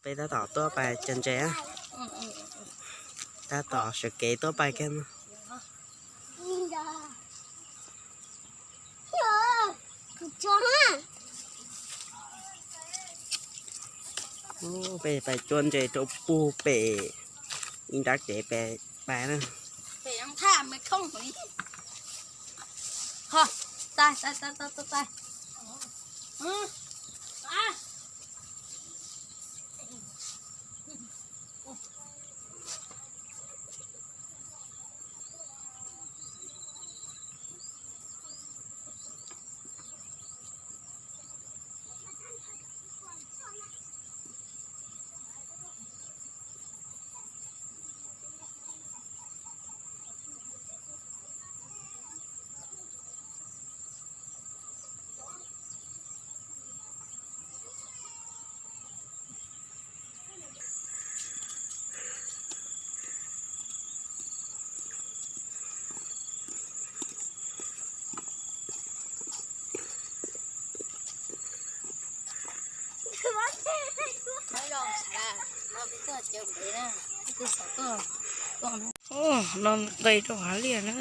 Peb tab tom tuaj pais cog ntses, tab tom sawv kev tuaj pais kiag no. Peb pais cua ntses rau puag pem ib nrab kev pem pais na. No nqis rau hav liaj na.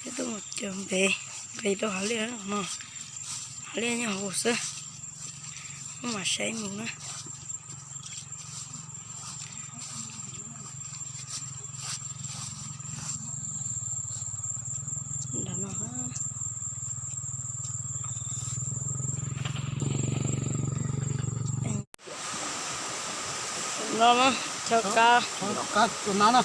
Peb tuaj mus cog npev, nqis rau hav liaj no. Hav liaj nyob hauv xwb, mam saib mus na. No, chaw kab. Tse kawg no, no xwb na.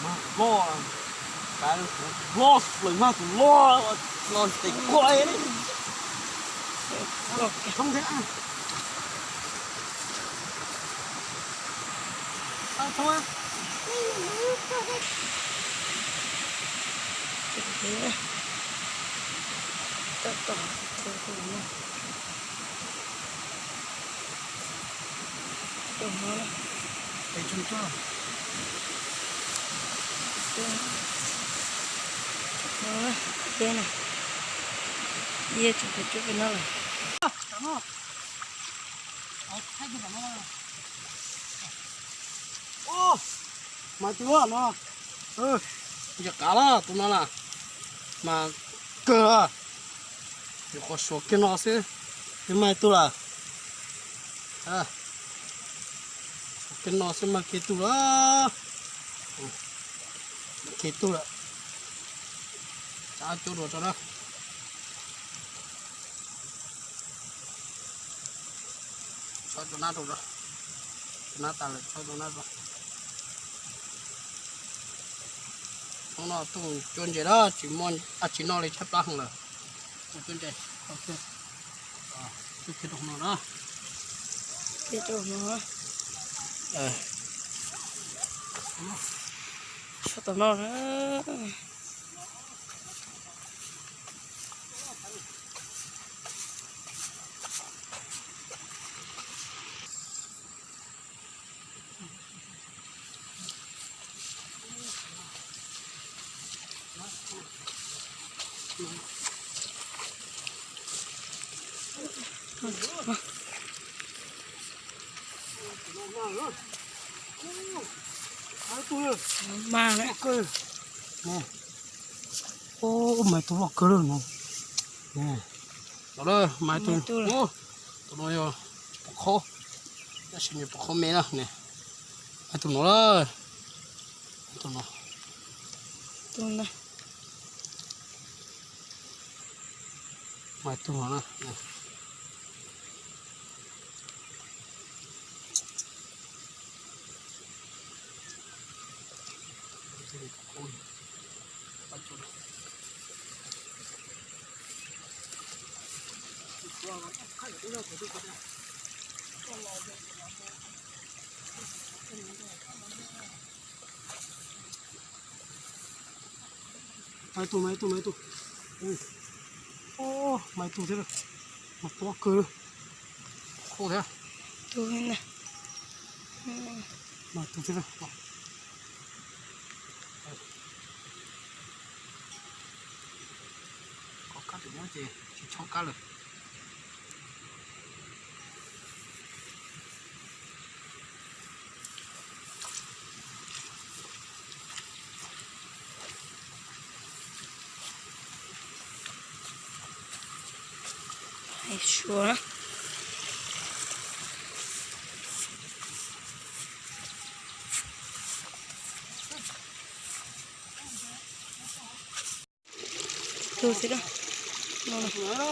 Loj plaws, loj plaws mas tus loj los tes kuaj li. Peb na, peb tsis pais cuab pem no lawm. Mas tus no, yog qav los tus no na, mas kawg, yuav qhov suav kiag no xwb, yuav mag tug lawm. Suav kiag no xwb mag kiag tug lawm. Kiag tug lawm. Tsa cuab dua tso na. Tso rau nab rau, rau nab tas lawm tso rau nab rau. Hnub no tuaj cuab ntses na, tsis muaj dab tsi noj li tshaib plab heev lawm. Tuaj cuab ntses, tuaj cuab kiag rau no na. Kiag rau no. Tso tom no na. Mas mas tus loj kawg lawm no. Mas tus, tus no yog pov qhob, tab sis nws pov qhob me na ne. Mas tus no, tus no, tus no, mas tus no na. Mas ib tug, mas ib tug, mas ib tug. Mas ib tug thiab, mas pob kawg, khov thiab. Mas ib tug thiab. Kov kab tus nyob ces tsis tshov kab lawm. Hais sua na. Tus xwb da. No na. Tus na.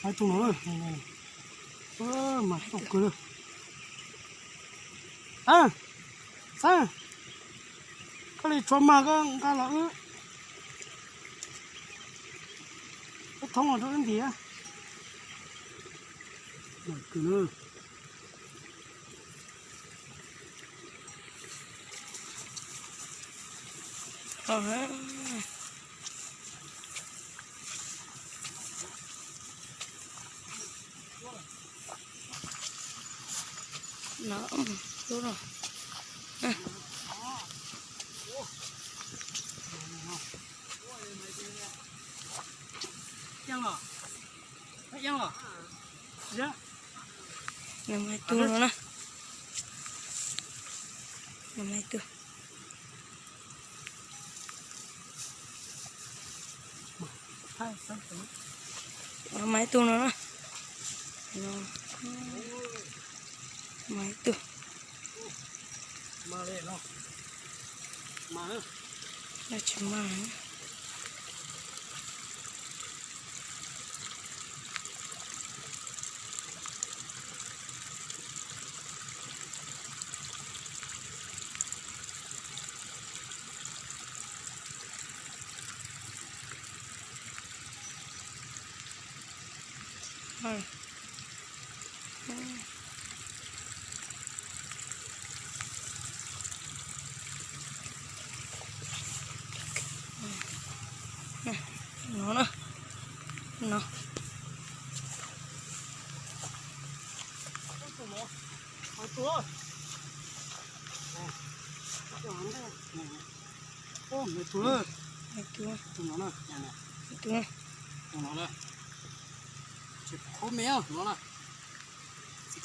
Mas tus no, mas tus no, mas tus kawg. Xeeb, koj li tshuav mag koj nqa los wb, wb thoob los rau wb ntiav. No, tus no. Nag hmo tus no na. Nag hmo tus. Nag hmo tus no na. Nag hmo tus. Tsis mag. No na. No. Tus no, tus no, tus no, tsis pom qhov me no na. Tsis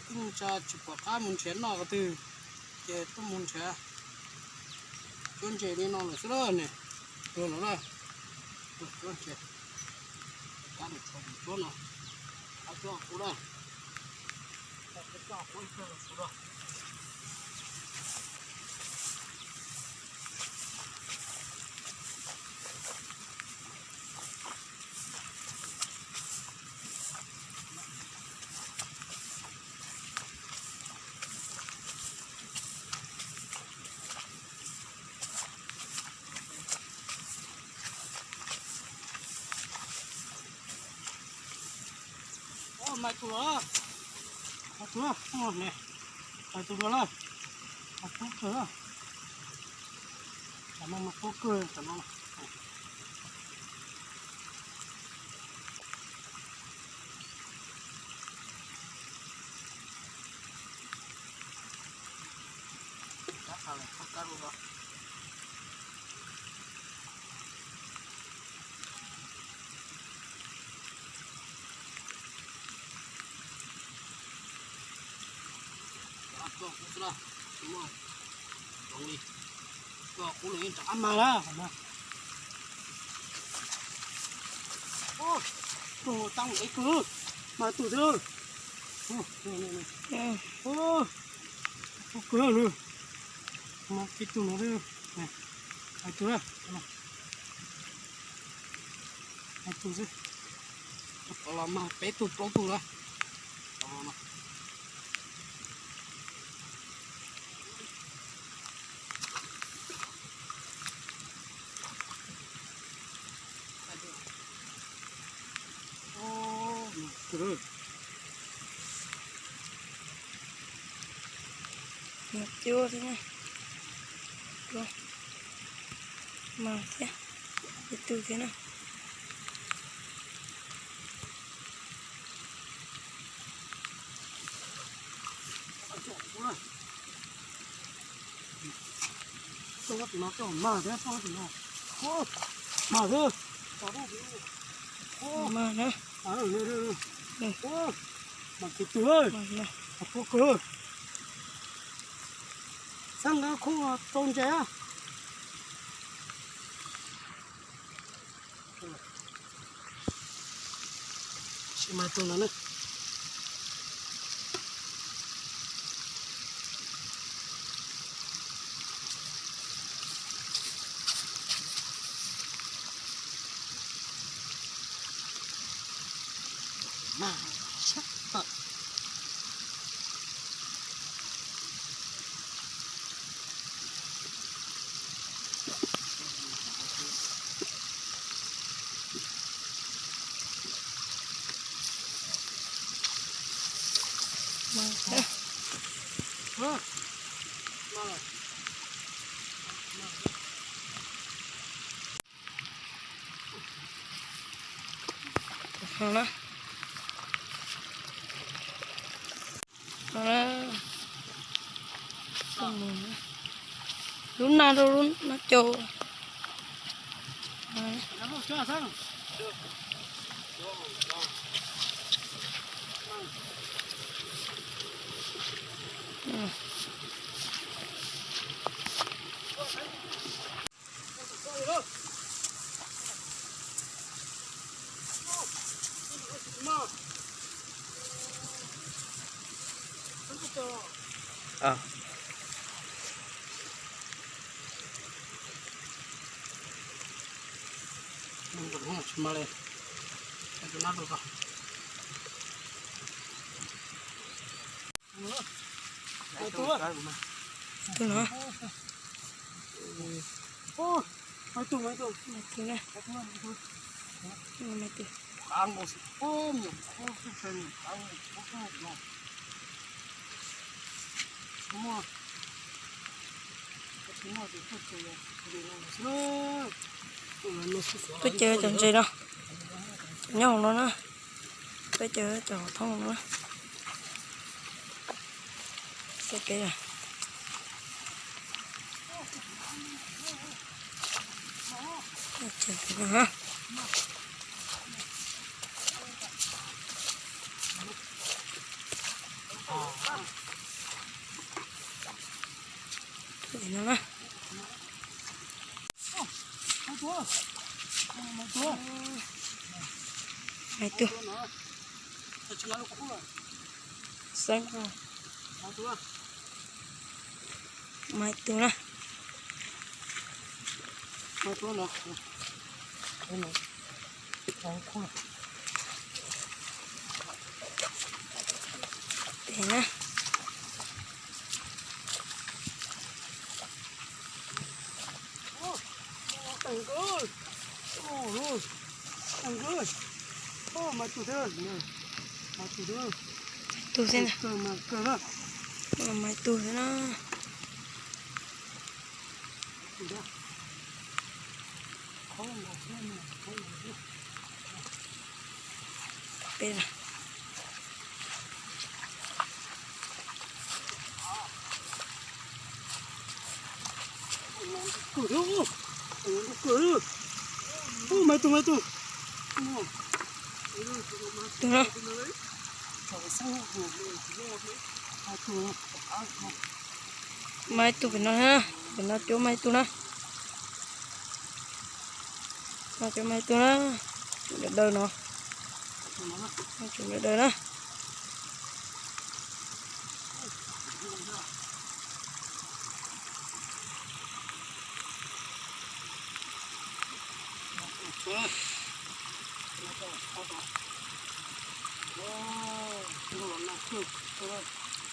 pom qab mus nrhiav noj qhov twg, ces tuaj mus nrhiav cuab ntses li no lawm xwb ne. Tuag lawm na. Cuab ntses, kab tus tshuav tus cuab no, kab cuab kuv na. Mas tus los, mas tus los, mas tus los, mas tus kawg, tam no mas tus kawg tam no. Zoo li. Kuv los yeej rov qab mag lawm. Tus tau ib kawg, mas tus twg. Tus kawg lawm. Mas ib tug no, hais tus, hais tus xwb. Los mas peb tug plaub tug lawm. Mas cua thiab na. Cua. Mas thiab. Ib tug thiab na. Mas thiab. Mas na. Mas tus, mas kub kawg. Xab nkawd khub tau ntses. Sim mas tus no na. Mas sab tawm. Lub nag rau lub nag cau. Tus no. Tus no. Tus no. Peb caw cov ntses no, nyob hauv no na, peb caw cov thoob no na. Peb, no na. Maiv tug. Xeeb. Maiv tug na. Tes na. Maiv tug xwb na. Maiv tug xwb na. Peb na. Maiv tug, maiv tug. Tug na. Maiv tug pem no na, pem no cuab maiv tug na. Cov mas ib tug na, daws daws no, cov daws daws na.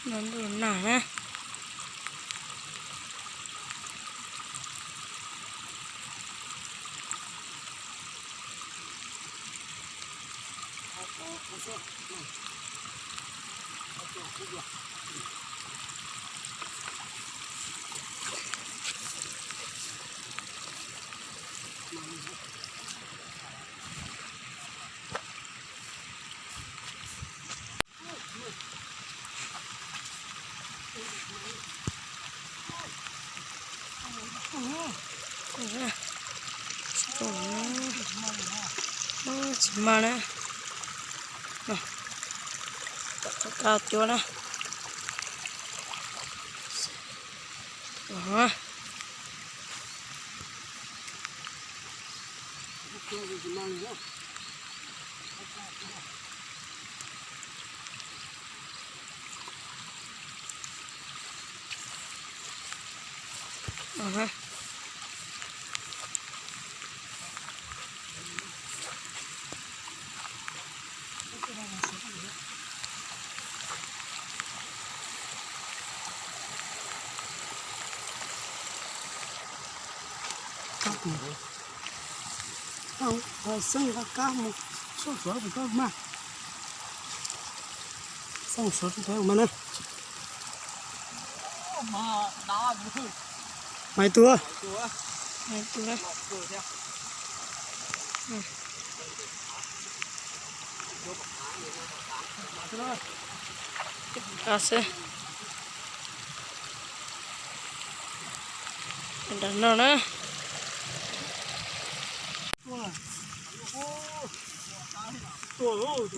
No ntuj nag na. Tsis mag na. Tom qhov kab cuab na. Xeeb kab mus soj suav tus kab mag. Xeeb suav tus kab mag na. Mas ib tug. Qab xwb. Nram no na. Tuag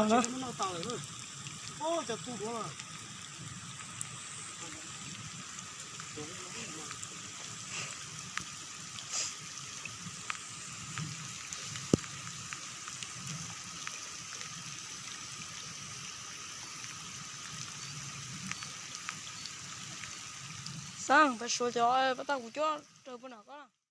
na. Xeeb, peb suav cov pab tag kuv cuab raws puag nram koj.